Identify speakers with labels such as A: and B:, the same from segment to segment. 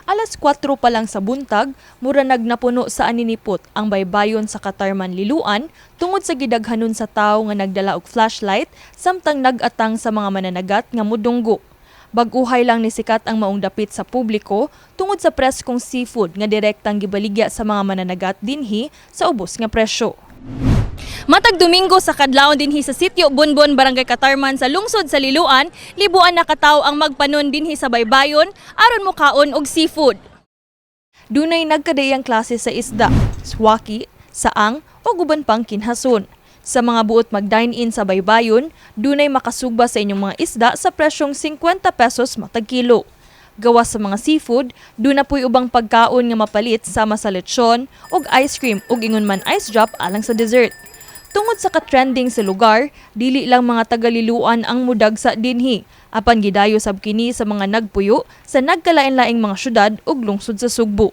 A: Alas 4 pa lang sa buntag, mura nagnapuno sa aninipot ang baybayon sa Katarman, Liloan, tungod sa gidaghanon sa tawo nga nagdala og flashlight samtang nag-atang sa mga mananagat nga mudunggo. Bag-uhay lang ni sikat ang maong dapit sa publiko tungod sa preskong seafood nga direktang gibaligya sa mga mananagat dinhi sa ubos nga presyo. Matag Domingo sa kadlawon dinhi sa Sitio Bonbon, Barangay Katarman sa lungsod sa Liloan, libuan na katawo ang magpanon dinhi sa baybayon aron mokaon og seafood. Dunay nagkadaiyang klase sa isda, swaki, saang o uban pang kinhason. Sa mga buot mag-dine-in sa baybayon, dunay makasugba sa inyong mga isda sa presyong 50 pesos matag kilo. Gawas sa mga seafood, duna po'y ubang pagkaon nga mapalit sama sa lechon ug ice cream ug ingon man ice drop alang sa dessert. Tungod sa ka-trending sa lugar, dili lang mga taga-Liloan ang mudagsa dinhi, apan gidayo sab kini sa mga nagpuyo sa nagkalain-laing mga syudad ug lungsod sa Sugbo.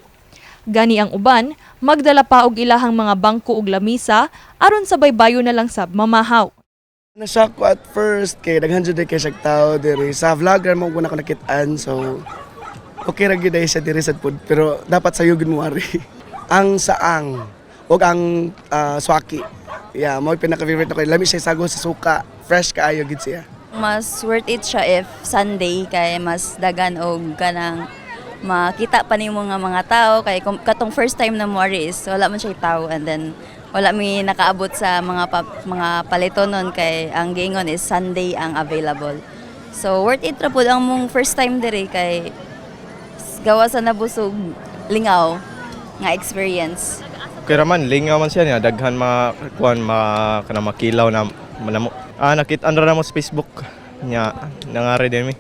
A: Gani ang uban, magdala pa og ilahang mga bangko ug lamisa aron sa baybayon na lang sab mamahaw.
B: Na-shock ko at first kay daghan jud kay siya tao diri. Sa vlog ra mo ko na ko nakit-an, so okay ra gyud ay siya diri sad pud, pero dapat sayo gyud mo ari. Ang saang ug ang swaki. Yeah, mo pinaka favorite ko. Lami siya sago sa suka. Fresh kaayo gid siya.
C: Mas worth it siya if Sunday kay mas dagan og kanang makita pa nimo nga mga tao, kay kung katong first time na mo ari is wala man siya tao, and then wala mi nakaabot sa mga palitonon kay ang giingon is Sunday ang available. So worth it ra pud ang mong first time diri kay gawa sa nabusog lingaw nga experience.
D: Okay raman, lingaw man siya niya, daghan mga kuan, mga kanang makilaw na manamo. Nakit-an ra namo sa Facebook nya nangari din mi.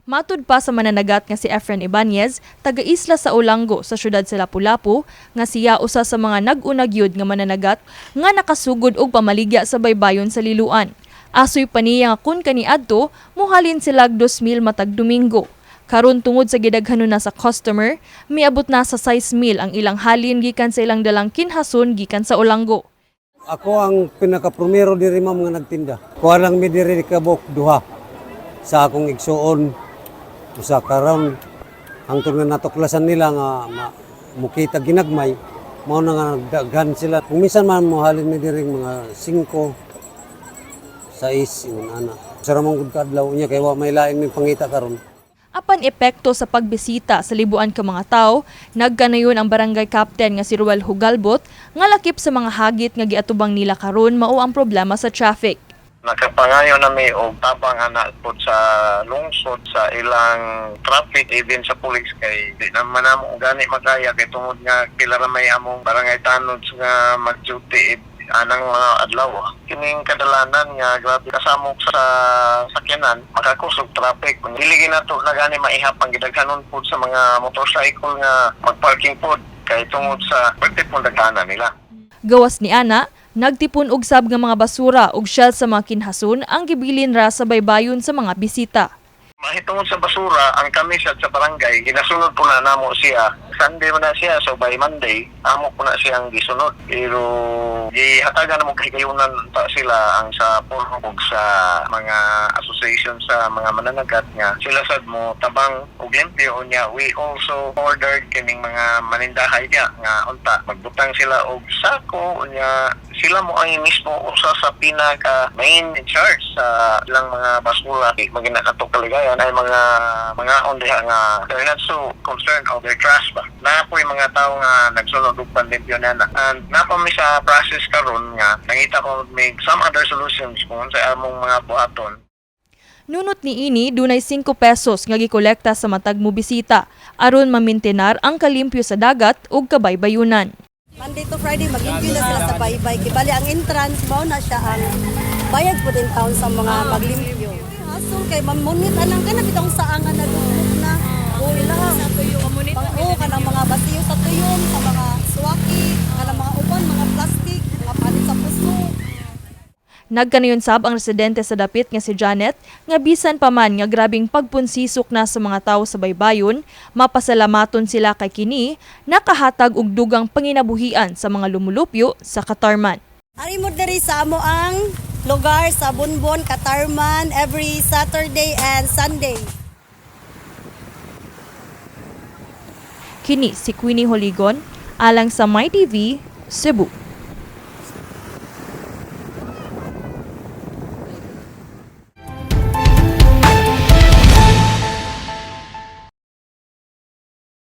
A: Matud pa sa mananagat nga si Efren Ibanez, taga-isla sa Olango sa syudad sa Lapu-Lapu, nga siya usa sa mga nag-una gyud nga mananagat nga nakasugod og pamaligya sa baybayon sa Liloan. Asoy pa niya nga kun kaniadto, muhalin sila 2,000 matag Domingo. Karon, tungod sa gidaghanon na sa customer, miabot na sa 6,000 ang ilang halin gikan sa ilang dalang kinhason gikan sa Olango.
E: Ako ang pinakaprumero diri, ma'am, nga nagtinda. Kuha lang mi diri kabok duha sa akong igsuon, usa karon hangtod nga natuklasan nila nga mukita ginagmay, mao na nga nagdaghan sila. Kung minsan man mohalin mi diri mga 5, 6, ingon ana. Sa ramong gud kaadlaw niya kay wa may lain mi pangita karon.
A: Apan epekto sa pagbisita sa libuan ka mga tao, nagkanayon ang barangay captain nga si Ruel Hugalbot nga lakip sa mga hagit nga giatubang nila karon mao ang problema sa traffic.
F: Nakapangayo na mi og tabang ana pod sa lungsod sa ilang traffic, even sa police, kay di naman namo gani makaya kay tungod nga pila ra may among barangay tanods nga mag-duty anang mga adlaw. Kining kadalanan nga grabe kasamok sa sakyanan, makakusog traffic. Kung dili ginato na gani maihap ang gidaghanon pod sa mga motorcycle nga magparking pod kay tungod sa pwede pong daghanan nila.
A: Gawas ni ana, nagtipon og sab nga mga basura ug shell sa mga kinhason ang gibilin ra sa baybayon sa mga bisita.
F: Mahitungod sa basura, ang kami sa barangay, ginasunod po na namo siya. Sunday man na siya, so by Monday, amo po na siyang gisunod. Pero gihatagan namo kahigayunan ta sila ang sa pulong ug sa mga association sa mga mananagat nga sila sad mo tabang og limpyo niya. We also ordered kining mga manindahay niya nga unta magbutang sila og sako niya. Sila mo ang mismo usa sa pinaka main in charge sa ilang mga basura. Magina kato kaligayan ay mga on diha nga they're not so concerned of their trash ba na po yung mga tao nga nagsunod og panlimpyo na na and napa mi sa process karon nga nangita ko may some other solutions kung sa among mga buhaton.
A: Nunot ni ini, dunay 5 pesos nga gikolekta sa matag mo bisita aron mamintenar ang kalimpyo sa dagat ug kabaybayunan.
G: Monday to Friday, maglimpyo na sila sa baybay. Kibali ang entrance, mao na siya ang bayad po din taon sa mga maglimpyo. Hasol kay mamunit anang kana bitong saan nga nagugmok na. O ilaha. Sa tuyo. Oo, kanang mga basiyo sa tuyom, sa mga suwaki, kanang mga uban, mga plastic, mga palit sa puso.
A: Nagkanayon sab ang residente sa dapit nga si Janet nga bisan pa man nga grabing pagpunsisok na sa mga tawo sa baybayon, mapasalamaton sila kay kini nakahatag og dugang panginabuhian sa mga lumulupyo sa Katarman.
G: Ari mo diri sa amo ang lugar sa Bonbon, Katarman, every Saturday and Sunday.
A: Kini si Queenie Holigon, alang sa MyTV, Cebu.